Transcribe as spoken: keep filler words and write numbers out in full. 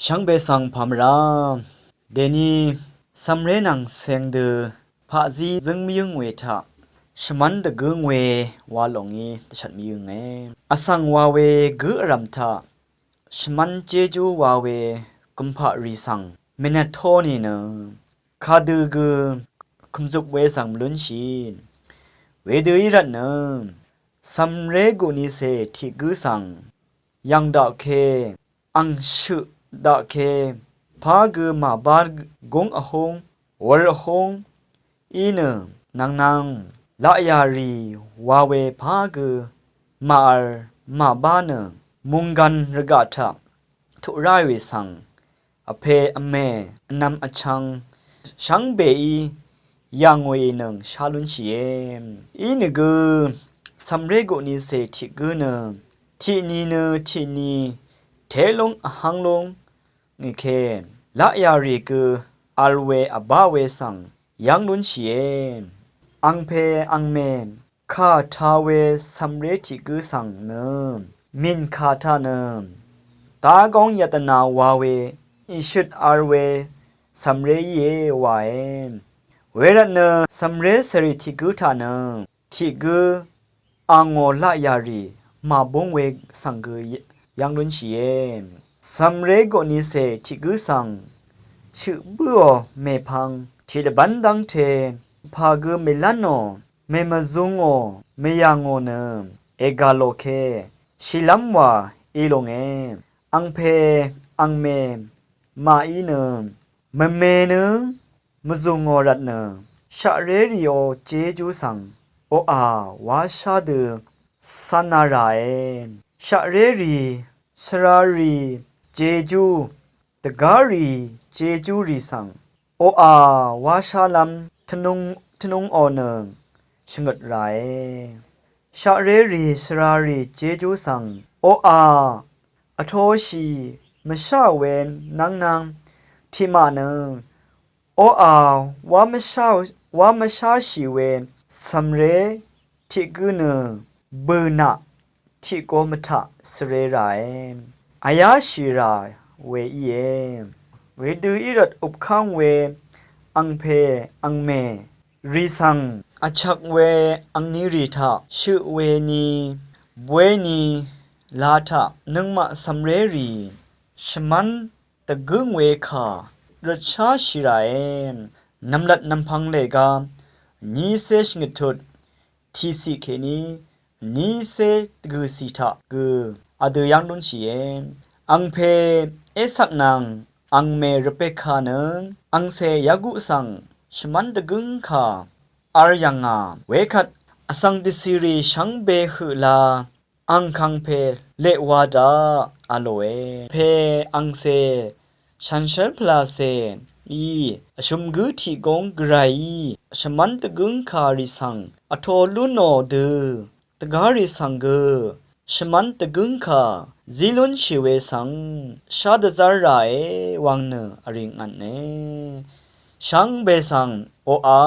Shvngbe svng pàmvrá dèní cv̀mré nvng ceng dø paqzí zǿng mvyǿng we taq shvmv́n dvgǿng we wa lò ngí dvshvt mvyǿnge. Vsvng wa we gǿ vrv̀m taq shvmv́n jéjú wa we gùmpaqrì svng mènvt tó nìnø kadø gø kø̀mzøp we svng mvlúnshì. Wedø í rvtnø cv̀mré guqnicè tiq gǿ svng yv̀ng daqke, ang shøq daqke, pá gø màbá gúng vhúng, wur vhúng, í nø, nangnang, laqyà rì wa we pá gø, màvl, màbá nø, munggan rvgaq taq, tuq ráì we svng, vpè vmè, vnvm vchvng, shvngbeí, yv̀ng weì nøng shá lúnshìe. Í nø gø, cv̀mré guqnicè tiq gǿ nø, tiq ni nø, tiq ni, té lúng vhv́ng lúng, ngì ke, laqyà rì gø, vl we vbá we svng, yv́ng lúnshìe. Angpè, angmè, kà ta we cv̀mré tiq gǿ svng nø, mìn kà taq nø, dagóng yatana wa we, ìshøt vl we, cv̀mré íe wae. Wervtnø, cv̀mré cèrì tiq gǿ taq nø, tiq gǿ, angò laqyà rì, màbúng we svng gø yv́ng lúnshìe. Cv̀mré guqnicè tiq gǿ svng, shøq bǿò mèpvng, tiq dvbv́n dv́ngte, pà gø mèlv́nò, mèmvzungò, mèyàngò nø, ègà lòke, shìlv́m wà í longe, angpè, angmè, màí nø, mvme nø, mvzùngò rvtnø, shaqré rìò jejú svng, oqà, wáshá dø, cv̄na ràe, shaqré rì, shvrarì, jejú, dvgárì, jejú rì svng, oqà, wáshálv́m, tvnung, tvnungò nø, shvngøt ràe. Shaqré rì, shvrarì, jejú svng, oqà, vtoshì, mvsháò we, nv́ngnv́ng, tiqmaq nø, oqà, wá mvshá, wá mvsháshì we, cv̀mré, tiq gǿ nø, bø̀naq, tiq go mvtaq svre ràe, vyáshì rà we íe. Wedø í rvt upkv́ng we, angpè, angmè, rì svng, vchvk we, angni rì taq, shøq we ni, bwe ni, la taq, nøngmaq cv̀mré rì, shvmv́n, dvgǿng we kà, røtsháshì ràe, nv̀mlat nv̀mpvng lèga, nícé shvngøt tut, tìcì kèní, nícé dvgø̀cì taq gø, vdø yv́ng lúnshìe. Angpè, Esak nvng, angmè Rebeka nø, angcè Yaguq svng, shvmv́n dvgǿng kà, v̄l yv̀ngà, wekvt, vsvng dvcìrì shvngbe høq la, angkang pè leq wa daq v̄lòe. Pè angcè shànshér pvlacè í vshø̀m gǿ tiq góng gvrayí shvmv́n dvgǿngkà rì svng vto lú nò dø dvgá rì svng gø shvmv́n dvgǿngkà zí lúnshì we svng shá dvzv́r ràe wang nø vrìng vtne. Shvngbe svng oqà